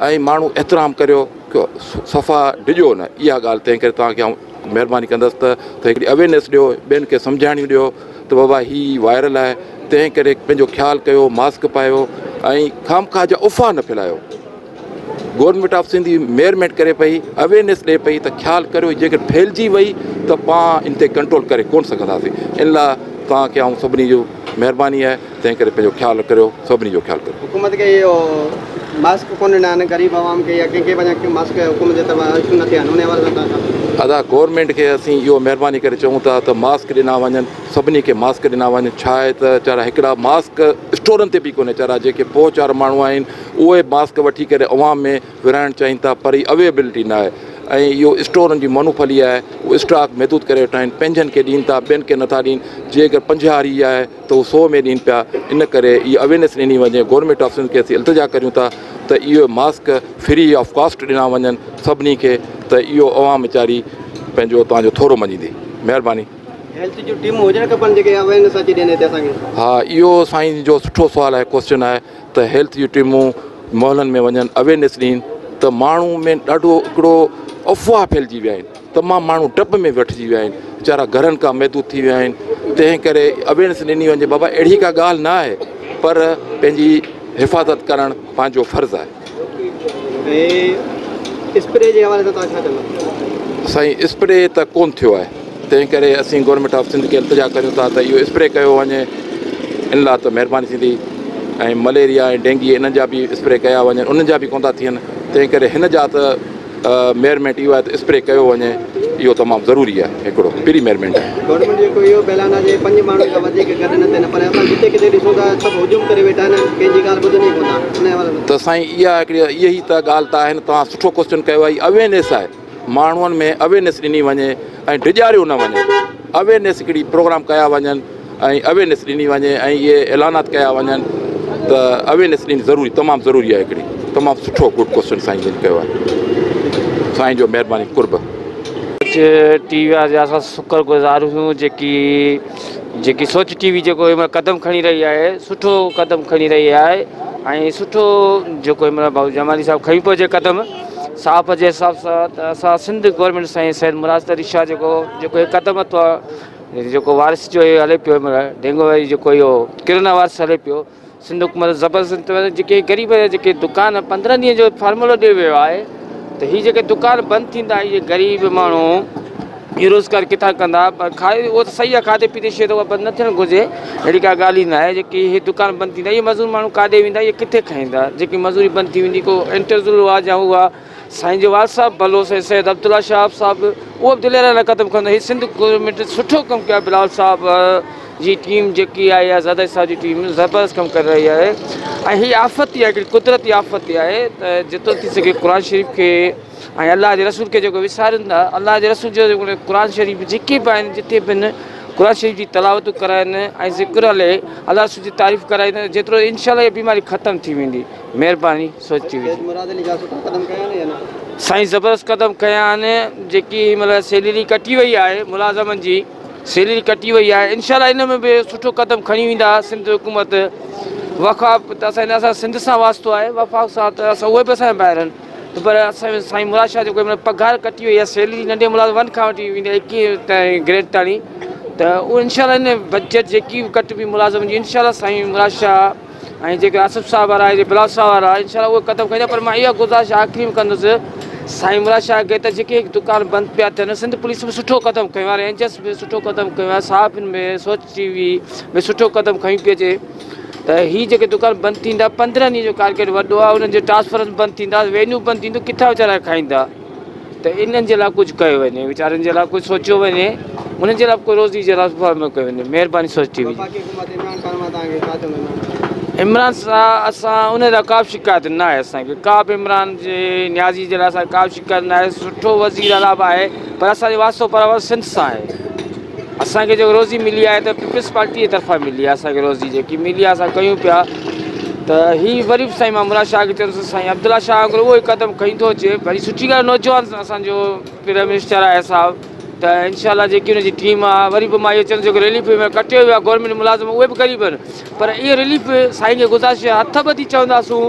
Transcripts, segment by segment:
۽ ماڻهو احترام ڪريو، صفا ڊڄو نه. اها ڳالهه تنهن ڪري توهان کي آئون مهرباني ڪندس ته هڪڙي اويرنيس ڏيو، ٻين کي سمجهاڻيون ڏيو ته بابا هي وائرل آهي، تنهن ڪري پنهنجو خيال ڪيو، ماسڪ پايو ۽ خامخواه جا افواهه نه ڦهلايو. گورنمينٽ آف سنڌ ميئرمينٽ ڪري پئي، اويرنيس ڏئي پئي ته خيال ڪريو، جيڪر ڦهلجي وئي ته پان ان تي ڪنٽرول ڪري ڪونه سگهنداسين. ان لاء توهان کي آئون سڀني جو مهرباني آهي، تنهن ڪري پنهنجو خيال ڪريو، سڀني جو خيال ڪريو. حڪومت کي اهو ماسڪ ڪونه ڏنا آهن غريب عوام کي يا ڪنهن کي به اڃا ماسڪ حڪومت جي طرفان اشو نه ٿيا آهن، ان حوالي سان توهان ڇا چوندو؟ ادا گورنمينٽ کي اسين اهو مهرباني ڪري چئون ٿا ته ماسڪ ڏنا وڃن، سڀني کي ماسڪ ڏنا وڃن. ڇا آهي ته ويچارا هڪڙا ماسڪ اسٽورن تي به ڪونهي، ويچارا جيڪي پهچ وارا ماڻهو آهن اهي ماسڪ وٺي ڪري عوام ۾ ورهائڻ چاهين ٿا، پر هي اويليبلٽي نه آهي ۽ اهو اسٽورن جي مونوپولي آهي. اهو اسٽاڪ محدود ڪري ويٺا آهن، پنهنجن کي ڏين ٿا، ٻين کي نٿا ڏين. جي اگر 50 واري آهي ته هو 100 ۾ ڏين پيا. ان ڪري اها اويرنيس ڏني وڃي. گورنمينٽ آف سنڌ کي اسين التجا ڪريون ٿا ته اهو ماسڪ فري آف ڪاسٽ ڏنا وڃن سڀني کي، ته اهو عوام ويچاري پنهنجو توهان جو ٿورو مڃيندي. مهرباني. هيلٿ جون ٽيمون هجڻ کپن جيڪي اويرنيس اچي ڏين هتي اسان کي. ها اهو سائين جو سٺو سوال آهي، ڪوسچن آهي ته هيلٿ جون ٽيمون محلن ۾ وڃن، اويرنيس ڏين ته ماڻهو ۾ ڏاڍو هڪڙو افواهه ڦهلجي ويا آهن، تمام ماڻهو ڊپ ۾ وٺجي ويا آهن، ويچارا گهرن کان محدود ٿي ويا آهن. تنهن ڪري اويرنيس ڏني وڃي، بابا اهڙي ڪا ڳالهه نه آهي، پر پنهنجي حفاظت ڪرڻ پنهنجو فرض آهي. ۽ اسپري جي حوالي سان توهان ڇا چوندا؟ سائين اسپري ته ڪونه ٿيو آهي، تنهن ڪري اسين گورنمينٽ آف سنڌ کي التجا ڪريون ٿا ته اهو اسپري ڪيو وڃي، ان لاء ته مهرباني ٿيندي. ۽ مليريا ۽ ڊينگي انهن جا به اسپري ڪيا وڃن، انهن جا به ڪونه ٿا ٿين، تنهن ڪري هن جا ته ميئرمينٽ اهو آهي ته اسپري ڪيو وڃي، اهو تمام ضروري آهي، هڪڙو پري ميئرمينٽ آهي. گورنمينٽ جو اهو اعلان آهي 5 ماڻهن کان وڌيڪ گڏ نه ٿين، پر اسان جتي ڪٿي ڏسون ٿا سڀ هجوم ڪري ويٺا آهن، ڪنهن جي ڳالهه ٻڌن ئي ڪونه ٿا، ان حوالي سان. ته سائين اها هڪڙي اها ئي ته ڳالهه ته آهي نه، توهان سٺو ڪوسچن ڪيو آهي. اويرنيس آهي، ماڻهن ۾ اويرنيس ڏني وڃي ۽ ڊيڄاريو نه وڃي. اويرنيس هڪڙي پروگرام ڪيا وڃن ۽ اويرنيس ڏني وڃي ۽ اهي اعلانات ڪيا وڃن ته اويرنيس ڏني ضروري، تمام ضروري آهي. هڪڙي تمام سٺو گڊ ڪوسچن سائين جن ڪيو آهي، سائين جو مهرباني قرب. ٽي وي جا اسان شڪر گذار آهيون، جيڪي جيڪي سوچ ٽي وي جيڪو هن مهل قدم کڻي رهي آهي، سٺو قدم کڻي رهي آهي ۽ سٺو جيڪو هن مهل ڀائو جمالي صاحب کڻي پيو اچي قدم صاف جي حساب سان، ته اسان سنڌ گورنمينٽ سائين سيد مراد علي شاهه جيڪو جيڪو هي قدم ورتو آهي، جيڪو وائرس جو هي هلي پيو هن مهل ڊينگو واري جيڪو اهو ڪرونا وائرس هلي پيو، سنڌ حڪومت زبردست جيڪي غريب جا جيڪي دڪان 15 ڏينهن جو فارمولو ڏيو ويو آهي ته هي جيڪي دڪان بند ٿيندا اهي غريب ماڻهو اهو روزگار ڪٿان ڪندا؟ پر کائي اهو ته صحيح آهي، کاڌي پيتي شيء ته اها بند نه ٿيڻ گهرجي، اهڙي ڪا ڳالهه ئي نه آهي. جيڪي هي دڪان بند ٿيندا اهي مزور ماڻهو ڪاڏي ويندا، اهي ڪٿي کائيندا؟ جيڪي مزوري بند ٿي ويندي، ڪو انٽرزول آهي يا هو آهي. سائين جو والد صاحب ڀلو، سائين سيد عبدالله شاهه صاحب اهو به دليرانه قدم کڻندو. هي سنڌ گورنمينٽ سٺو ڪم ڪيو آهي، بلاول صاحب جي ٽيم جيڪي آهي يا زرداري صاحب جي ٽيم زبردست ڪم ڪري رهي آهي. ۽ هي آفت ئي آهي، هڪڙي قدرتي آفت ئي آهي ته جيترو ٿي سگهي قرآن شريف کي ۽ الله جي رسول کي جيڪو وسارين ٿا، الله جي رسول جو جيڪو قرآن شريف جيڪي به آهن جتي به آهن قرآن شريف جي تلاوت ڪرائن ۽ ذڪر هلي، الله رسول جي تعريف ڪرائن، جيترو انشاء الله هي بيماري ختم ٿي ويندي. مهرباني سوچ ٽي وي. سيد مراد علي شاهه سٺا قدم کنيا آهن يا نه؟ سائين زبردست قدم کنيا آهن، جيڪي هن مهل سيلري ڪٽي وئي آهي ملازمن جي سيلري ڪٽي وئي آهي، انشاء الله ان ۾ به سٺو قدم کڻي ويندا سنڌ حڪومت. وفاق ته اسان اسان سنڌ سان واسطو آهي، وفاق سان ته اسان اهي به اسان جا ڀائر آهن، پر اسان سائين مراد شاهه جيڪو هن مهل پگهار ڪٽي وئي آهي سيلري ننڍي ملازم 1 کان وٺي ويندي 21 تائين گريڊ تائين، ته اهو انشاء الله ان بجيٽ جيڪي به ڪٽبي ملازمن جي انشاء الله سائين مراد شاهه ۽ جيڪي آصف صاحب وارا آهي بلاول صاحب وارا آهي انشاء الله اهي قدم کڻندا. پر مان اها گذارش آخري ۾ ڪندس سائين مراد شاهه کي ته جيڪي دڪان بند پيا ٿين، سنڌ پوليس به سٺو قدم کنيو آهي، رينجرس به سٺو قدم کنيو آهي، صحافين به سوچ ٽي وي به سٺو قدم کڻي پئي اچي ته هي جيڪي دڪان بند ٿيندا 15 ڏينهن جو ٽارگيٽ وڏو آهي، انهن جي ٽرانسفارمر بند ٿيندا، وينيو بند ٿيندو، ڪٿان ويچارا کائيندا؟ ته انهن جي لاء ڪجهه ڪيو وڃي، ويچارن جي لاء ڪجهه سوچيو وڃي، انهن جي لاء به ڪو روزي جي لاء فارم ڪيو وڃي. مهرباني سوچ ٽي وي. وفاقي حڪومت عمران خان مان توهان کي ڇا چوندو عمران خان؟ عمران سان اسان ان لاء ڪا به شڪايت نه آهي، اسان کي ڪا به عمران جي نيازي جي لاء اسان کي ڪا به شڪايت نه آهي، سٺو وزير اعليٰ به آهي، پر اسان جو واسطو برابر سنڌ سان آهي. اسان کي جيڪو روزي ملي آهي ته پيپلز پارٽي جي طرفان ملي آهي، اسان کي روزي جيڪي ملي آهي اسان ڪيون پيا. ته هي وري به سائين مان مراد شاهه کي چوندس سائين عبدالله شاهه وانگر اهو ئي قدم کڻي ٿو اچي، وري سٺي ڳالهه نوجوان اسان جو پرائم منسٽر آهي صاحب، ته انشاء الله جيڪي ان جي ٽيم آهي، وري به مان اهو چوندس جيڪو رليف ۾ ڪٽيو ويو آهي گورنمينٽ ملازم اهي به غريب آهن، پر اهو رليف سائين کي گذارش هٿ ٻڌي چونداسون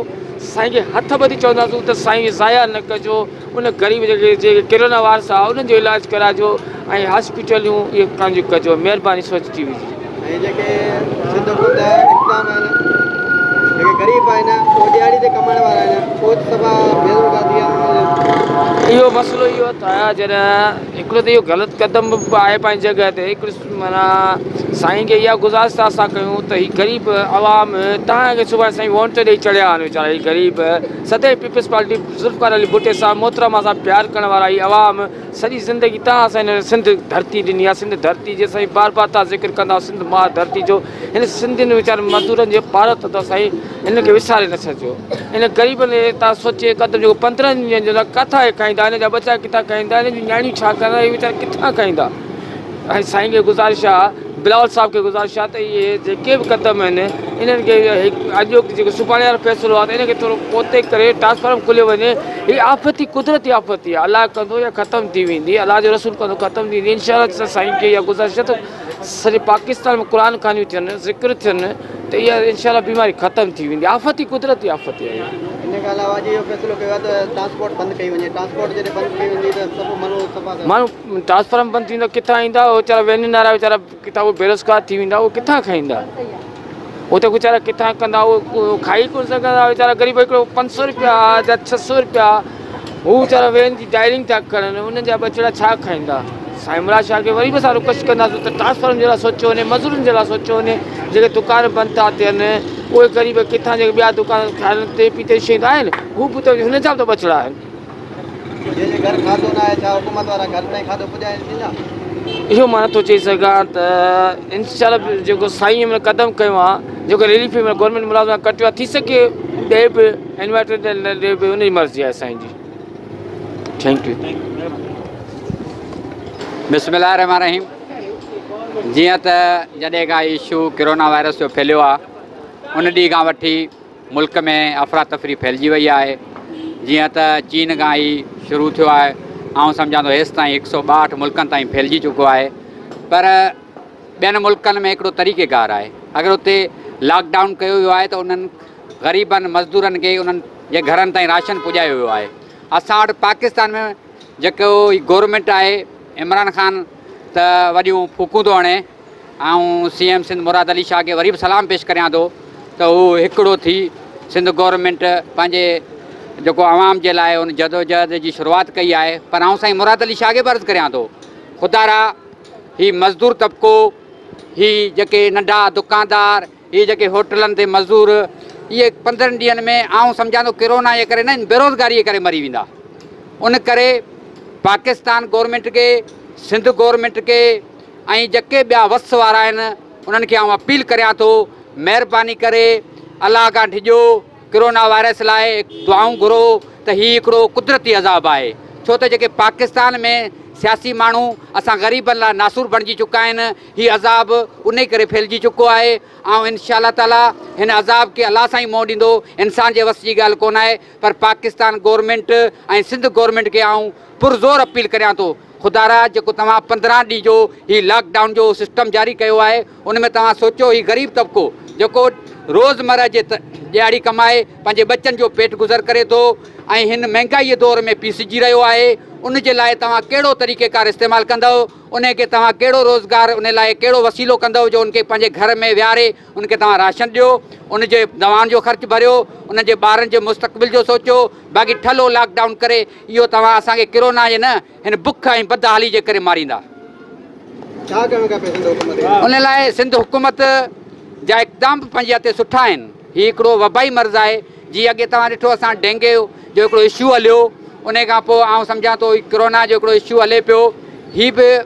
سائين کي هٿ ٻڌي چونداسون ته سائين ضايع نه ڪجو ان غريب جيڪي جيڪي ڪرونا وائرس آهي انهن جو علاج ڪراجو ۽ هاسپيٽلون اهي پنهنجون ڪجو مهرباني سوچ ٽي وي جي. ۽ جيڪي سنڌ حڪومت جا اقدام آهن جيڪي غريب آهن اهي ڏهاڙي تي ڪمائڻ وارا آهن اهي ته صفا بيروزگار ٿي ويا آهن. اهو مسئلو اهو ته جڏهن هڪڙو ته اهو غلط قدم به آهي پنهنجي جڳهه تي هڪڙي معنيٰ سائين کي اها گذارش ٿا اسان ڪيون ته هي غريب عوام توهان کي سڀاڻي سائين وونٽ ڏئي چڙهيا آهن ويچارا هي غريب سدائين پيپلز پارٽي ذوالفقار علي ڀٽي صاحب محترمه سان پيار ڪرڻ وارا هي عوام سڄي زندگي توهان اسان هن سنڌ ڌرتي ڏني آهي سنڌ ڌرتي جي سائين بار بار توهان ذڪر ڪندا سنڌ ماء ڌرتي جو هن سنڌين ويچارن مزدورن جي پارت اٿو سائين هن کي وساري نه ڇڏجو هن غريبن کي توهان سوچي قدم جيڪو 15 ڏينهن جو ڪٿان هي کائيندا هن جا ٻچا ڪٿان کائيندا هن جون نياڻيون ڇا ڪندا هي ويچارا ڪٿان کائيندا ۽ سائين کي گذارش آهي بلاول صاحب کي گذارش آهي ته اهي جيڪي به قدم آهن انهن کي اڄوڪ جيڪو سڀاڻي وارو فيصلو آهي ته ان کي ٿورو پوئتي ڪري ٽرانسفارم کوليو وڃي هي آفت قدرتي آفت آهي الله ڪندو يا ختم ٿي ويندي الله جو رسول ڪندو ختم ٿي ويندي انشاء الله سائين کي اها گذارش آهي ته سڄي پاڪستان ۾ قرآن خوانيون ٿين ذڪر ٿين ته اها انشاء الله بيماري ختم ٿي ويندي آفت قدرتي آفت آهي. ان کان علاوه اڄ اهو فيصلو ڪيو آهي ته ٽرانسپورٽ بند ڪئي وڃي ٽرانسپورٽ جڏهن بند ڪئي ويندي ته سڀ ماڻهو صفا ماڻهو ٽرانسفارم بند ٿيندو ڪٿان ايندا اهي ويچارا وينن وارا ويچارا ڪٿان اهي بيروزگار ٿي ويندا اهي ڪٿان کائيندا اهي ته ويچارا ڪٿان ڪندا اهي کائي ڪونه سگهندا ويچارا غريب هڪڙو 500 روپيا يا 600 روپيا هو ويچارا وين جي ڊائرنگ ٿا ڪرن انهن جا ٻچڙا ڇا کائيندا سائين مراد شاهه کي وري به اسان رڪويسٽ ڪنداسون ته ٽرانسفارم جي لاء سوچيو وڃي مزورن جي لاء سوچيو وڃي جيڪي دڪان بند ٿا ٿين اهي غريب ڪٿان جيڪي ٻيا دڪان کائڻ تي پيتي شيون آهن هو به ته هنن جا به ته ٻچڙا آهن. جنهن جي گهر کاڌو نه آهي ڇا حڪومت وارا گهر تائين کاڌو پڄائي ڏيندا؟ اهو مان نٿو چئي سگهان ته انشاء الله جيڪو سائين هن قدم کنيو آهي جيڪو رليف ۾ گورنمينٽ ملازم ڪٽيو آهي ٿي سگهي ڏي به انورٽر تي نه ڏي به ان جي مرضي آهي سائين جي thank you. بسم الله الرحمن الرحيم جيئن ته جڏهن کان اشو ڪرونا وائرس جو ڦهليو آهي ان ڏينهن کان وٺي ملڪ ۾ افراتفري ڦهلجي وئي آهي جيئن ته چين کان هي شروع ٿيو آهي آئون سمجهان ٿو هيستائين 162 ملڪن تائين ڦهلجي چڪو آهي پر ٻين ملڪن ۾ هڪڙو طريقي ڪار آهي اگر اتي لاڪ ڊائون ڪيو ويو آهي ته انهن غريبن مزدورن کي انهن جي گهرن تائين راشن پڄايو ويو آهي اسان وٽ پاڪستان ۾ جيڪو هي گورنمينٽ آهي عمران خان ته وڏيون ڦوڪون ٿو هڻي آئون سي ايم سنڌ مراد علي شاهه کي وري به سلام پيش ڪريان ٿو ته هو هڪڙو ٿي سنڌ گورنمينٽ پنهنجي جيڪو عوام جي لاء ان جدوجهد جي شروعات ڪئي آهي پر آئون سائين مراد علي شاهه کي به عرض ڪريان ٿو خدارا هي مزدور طبقو هي جيڪي ننڍا دڪاندار هي جيڪي هوٽلن تي مزدور اهي 15 ڏينهن ۾ آئون سمجهان ٿو ڪرونا جي ڪري نه بيروزگاري جي ڪري مري ويندا ان ڪري پاڪستان گورنمينٽ کي سنڌ گورنمينٽ کي ۽ جيڪي ٻيا وس وارا آهن انهن کي آئون اپيل ڪريان ٿو مهرباني ڪري الله کان ڊڄو ڪرونا وائرس لاء دعائون گهرو ته هي هڪڙو قدرتي عذاب آهي ڇو ته جيڪي پاڪستان ۾ سياسي ماڻهو اسان غريبن لاء ناسور بڻجي چڪا آهن هي عذاب انهي ڪري ڦهلجي چڪو آهي آئون انشاء الله تعالي هن عذاب کي الله سائين منهن ڏيندو انسان جي وس جي ڳالهه ڪونه آهي پر پاڪستان گورنمينٽ ۽ سنڌ گورنمينٽ کي آئون پرزور اپيل ڪريان ٿو خدارا جيڪو توهان 15 ڏينهن جو هي لاڪ ڊائون جو سسٽم جاري ڪيو آهي ان ۾ توهان سوچيو هي غريب طبقو جيڪو روزمره جي ڏهاڙي ڪمائي پنهنجي ٻچن جو پيٽ گذر ڪري ٿو ۽ هن مهنگائي جي دور ۾ پيسجي رهيو آهي ان جي لاء توهان ڪهڙو طريقي ڪار استعمال ڪندؤ ان کي توهان ڪهڙو روزگار ان لاء ڪهڙو وسيلو ڪندؤ جو ان کي پنهنجي گهر ۾ ويهاري ان کي توهان راشن ڏيو ان جي دوائن جو خرچ ڀريو ان جي ٻارن جي مستقبل جو سوچيو باقي ٺلهو لاڪ ڊائون ڪري اهو توهان اسان کي ڪرونا جي نه هن بک ۽ بدحالي جي ڪري ماريندا. ڇا ڪرڻ کپي سنڌ حڪومت کي؟ ان لاء سنڌ حڪومت جا اقدام به پنهنجي هٿ تي سٺا آهن. هي هڪڙو وبائي مرض آهي جيئن اڳي توهان ڏٺو اسان ڊينگي جو هڪڙو اشو هليو انهي کان پوء آئون سمجهان ٿو هي ڪرونا جو هڪڙو اشو هلي پيو هي به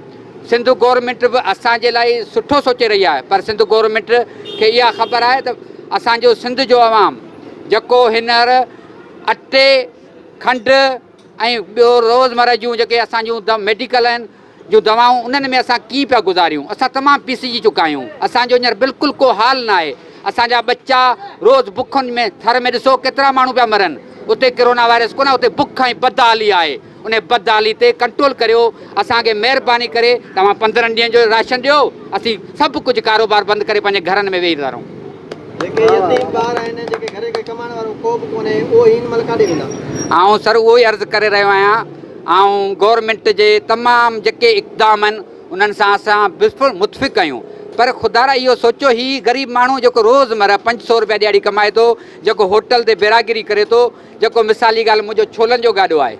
سنڌ گورنمينٽ به اسان جي لاء سٺو سوچي رهي آهي پر سنڌ گورنمينٽ کي اها خبر آهي ته اسان جو سنڌ جو عوام جيڪو هينئر اٽي کنڊ ۽ ٻيو روزمره جون جيڪي اسان جون ميڊيڪل آهن جون دوائون انهن ۾ اسان ڪيئن پيا گذاريون اسان تمام پيسجي چڪا آهيون اسان جو هينئر بلڪل ڪو حال نه آهي اسان جا ٻچا روز بکن ۾ ٿر ۾ ڏسو ڪيترا ماڻهو پيا مرن اتي ڪرونا وائرس ڪونه اتي بک ۽ بدحالي آهي ان بدحالي تي ڪنٽرول ڪريو اسان کي مهرباني ڪري توهان 15 ڏينهن جو راشن ڏيو اسين سڀ ڪجهه ڪاروبار بند ڪري پنهنجي گهرن ۾ ويهي ٿا رهون. جيڪي يتيم ٻار آهن جيڪي گهر کي ڪمائڻ ڪمائڻ وارو ڪو به ڪونهي، اهو هن مهل ڪاڏي ويندا؟ آئون سر اهو ئي عرض ڪري رهيو آهيان، آئون گورنمينٽ جي تمام جيڪي اقدام آهن انهن سان اسان بلڪل متفق آهيون، پر خدارا اهو سوچو هي غريب ماڻهو جيڪو روزمره 500 روپيا ڏهاڙي ڪمائي ٿو، جيڪو هوٽل تي بيراگيري ڪري ٿو، جيڪو مثالي ڳالهه منهنجو ڇولن جو گاڏو آهي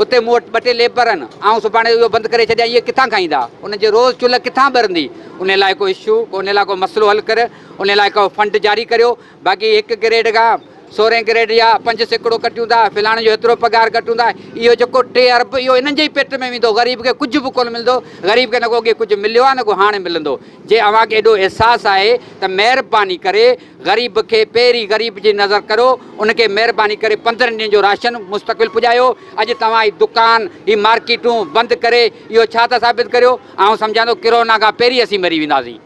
اتي مون وٽ ٻه ٽي ليبر آهن، آئون سڀاڻي اهو بند ڪري ڇڏيان اهي ڪٿان کائيندا؟ انهن جي روز چلهه ڪٿان ٻرندي؟ ان لاء ڪو اشو، ان لاء ڪو مسئلو حل ڪر، ان لاء ڪو فنڊ جاري ڪريو. باقي هڪ گريڊ کان 16 گريڊ يا 5% ڪٽيون ٿا، فلاڻي جو هيترو پگهار ڪٽيون ٿا، اهو جيڪو 3 ارب اهو انهن جي ئي پيٽ ۾ ويندو، غريب کي ڪجهه به ڪونه ملندو، غريب کي نه ڪو اڳي ڪجهه مليو آهي نه ڪو هاڻي ملندو. جي اوهان کي ايڏو احساس آهي ته مهرباني ڪري غريب کي پهرين غريب جي نظر ڪرو، ان کي مهرباني ڪري 15 ڏينهن جو راشن مستقل پڄايو. اڄ توهان هي دڪان هي مارڪيٽون بند ڪري اهو ڇا ٿا ثابت ڪريو؟ آئون سمجهان ٿو ڪرونا کان پهرين اسين مري وينداسين.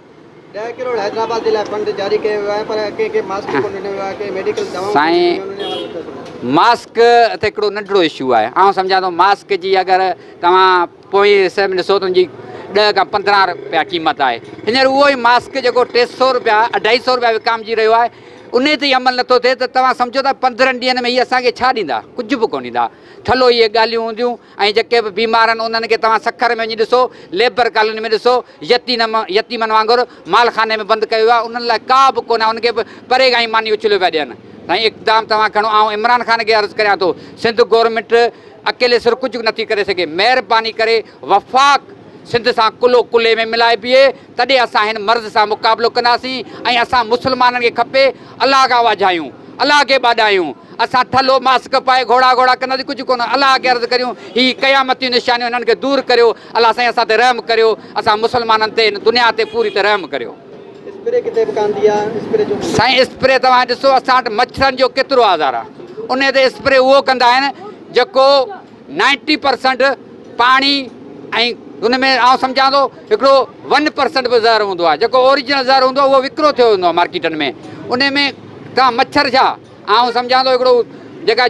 10 ڪروڙ حيدرآباد جي لاء فنڊ جاري ڪيو ويو آهي پر ڪنهن کي ماسڪ ڪونه ڏنو ويو آهي، ڪنهن ميڊيڪل دوائون ڪونه ڏنيون ويون آهن، ان حوالي سان ڇا چوندو؟ ماسڪ ته هڪڙو ننڍڙو اشو آهي، آئون سمجهان ٿو ماسڪ جي اگر توهان پوئين حصي ۾ ڏسو ته ان جي 10 کان 15 روپيا قيمت آهي، هينئر اهو ئي ماسڪ جيڪو 300 روپيا 250 روپيا وڪامجي رهيو آهي ان تي ئي عمل نٿو ٿئي ته توهان سمجهو ٿا 15 ڏينهن ۾ هي اسان کي ڇا ڏيندا؟ ڪجهه به ڪونه ڏيندا. ٺلهو اهي ڳالهيون هونديون ۽ جيڪي به بيمار آهن انهن کي توهان سکر ۾ وڃي ڏسو، ليبر ڪالوني ۾ ڏسو، يتيمن وانگر مال خاني ۾ بند ڪيو ويو آهي، انهن لاء ڪا به ڪونه آهي، انهن کي به پري کان ئي ماني اڇليو پيا ڏين. سائين اقدام توهان کڻو. آئون عمران خان کي عرض ڪريان ٿو سنڌ گورنمينٽ اڪيلي سر ڪجهه نٿي ڪري سگهي، مهرباني ڪري وفاق سنڌ سان ڪلهو ڪلهي ۾ ملائي بيهي، تڏهن اسان هن مرض سان مقابلو ڪنداسين ۽ اسان مسلمانن کي کپي الله کان واجهايون، الله کي ٻاڏايون، اسان ٺلهو ماسڪ پائي گهوڙا گهوڙا ڪنداسين ڪجهه ڪونه، الله کي عرض ڪريون هي قيامتيون نشانيون هنن کي دور ڪريو، الله سائين اسان تي رحم ڪريو، اسان مسلمانن تي هن دنيا تي پوري تي رحم ڪريو. اسپري ڪٿي به ڪانه ٿي آ، اسپري ڇو ڪونه؟ سائين اسپري توهان ڏسو اسان وٽ مڇرن جو ڪيترو آزار آ، انهي تي اسپري اهو ڪندا آهن جيڪو 90% پاڻي ۽ ان ۾ آئون سمجهان ٿو هڪڙو 1% به زهر هوندو آهي، جيڪو اوريجنل زهر هوندو آهي اهو وڪرو ٿيو ويندو آهي مارڪيٽن ۾، انهي ۾ توهان مڇر ڇا آئون سمجهان ٿو هڪڙو جيڪا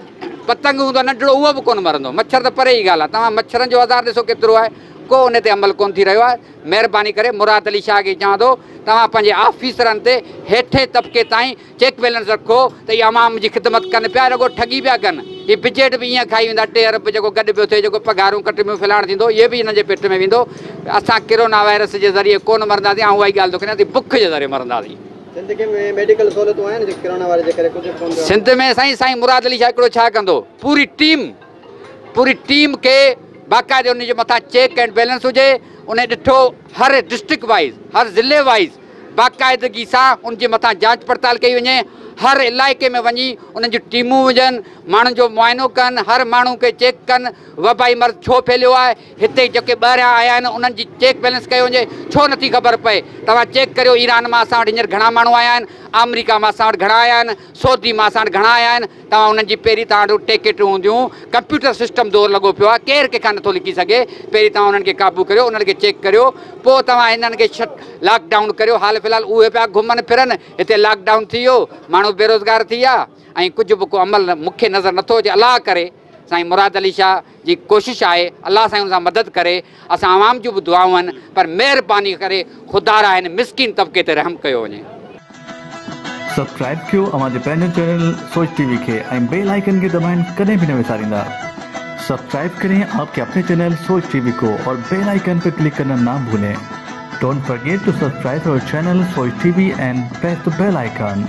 پتنگ هوندو آهي ننڍڙو اهو به ڪونه مرندو، مڇر ته پري جي ڳالهه آهي، توهان مڇرن جو آزار ڏسو ڪيترو آهي، ڪو ان تي عمل ڪونه ٿي رهيو آهي. مهرباني ڪري مراد علي شاهه کي چوان ٿو توهان پنهنجي آفيسرن تي هيٺين طبقي تائين چيڪ بيلنس رکو ته اهي عوام جي خدمت ڪن پيا رڳو ٺڳي پيا ڪن، هي بجيٽ به ائين کائي ويندا 3 ارب جيڪو گڏ پيو ٿئي جيڪو پگهارون ڪٽبيون فلاڻ ٿيندو اهي به انهن جي پيٽ ۾ ويندو، اسان ڪرونا وائرس جي ذريعي ڪونه مرنداسين، آئون اها ئي ڳالهه ٿو ڪريان اسين بک جي ذريعي مرنداسين. سنڌ کي ۾ ميڊيڪل سهولتون آهن جيڪي ڪرونا وائرس جي ڪري ڪجهه به ڪونه ٿيو آهي. سنڌ ۾ سائين سائين مراد علي شاهه هڪڙو ڇا ڪندو پوري ٽيم پوري ٽيم کي باقاعدي ان جي مٿان چيڪ اينڊ بيلنس هجي ان ڏٺو هر ڊسٽرڪٽ وائيز هر ضلعي وائيز باقاعدگي سان ان جي مٿان جاچ پڙتال ڪئي وڃي، هر علائقي ۾ وڃي انهن جون ٽيمون هجن، ماڻهن جو معائنو ڪن، هر ماڻهو کي چيڪ ڪن، وبائي مرض ڇو ڦهليو آهي، هتي جيڪي ٻاهريان آيا آهن انهن جي چيڪ بيلنس ڪيو وڃي، ڇو نٿي خبر پئي، توهان چيڪ ڪريو ايران مان اسان وٽ هينئر گهڻا ماڻهو آيا آهن، آمريڪا مان اسان وٽ گهڻا آيا آهن، سعودي مان اسان وٽ گهڻا آيا آهن، توهان انهن جي پهرين توهان وٽ ٽيڪيٽون هونديون، ڪمپيوٽر سسٽم دور لڳو پيو آهي، ڪير ڪنهن کان نٿو لڪي سگهي، پهرين توهان انهن کي قابو ڪريو، انهن کي چيڪ ڪريو، پوء توهان هنن کي شٽ لاڪ ڊائون ڪريو، حال في الحال اهي پيا گهمن ڦرن، هتي لاڪ ڊائون ٿي ويو، ماڻهو بيروزگار ٿي ويا ۽ ڪجهه به ڪو عمل مون کي نظر نٿو اچي، الله ڪري سائين مراد علي شاهه جي ڪوشش آهي، الله سائين ان سان مدد ڪري، اسان عوام جون به دعائون آهن، پر مهرباني ڪري خدارا هن مسڪين طبقي تي رحم ڪيو وڃي. سبسڪرائب ڪيو اوهان جي پنهنجو چينل سوچ ٽي وي کي ۽ بيل آئيڪن کي دٻائڻ ڪڏهن به نه وساريندا. سبسڪرائب ڪرين آپ ڪي اپني چينل سوچ ٽي وي ڪو اور بيل آئيڪن پي ڪلڪ ڪرنا نا ڀولين. Don't forget to subscribe our channel Soch T V and press the bell icon.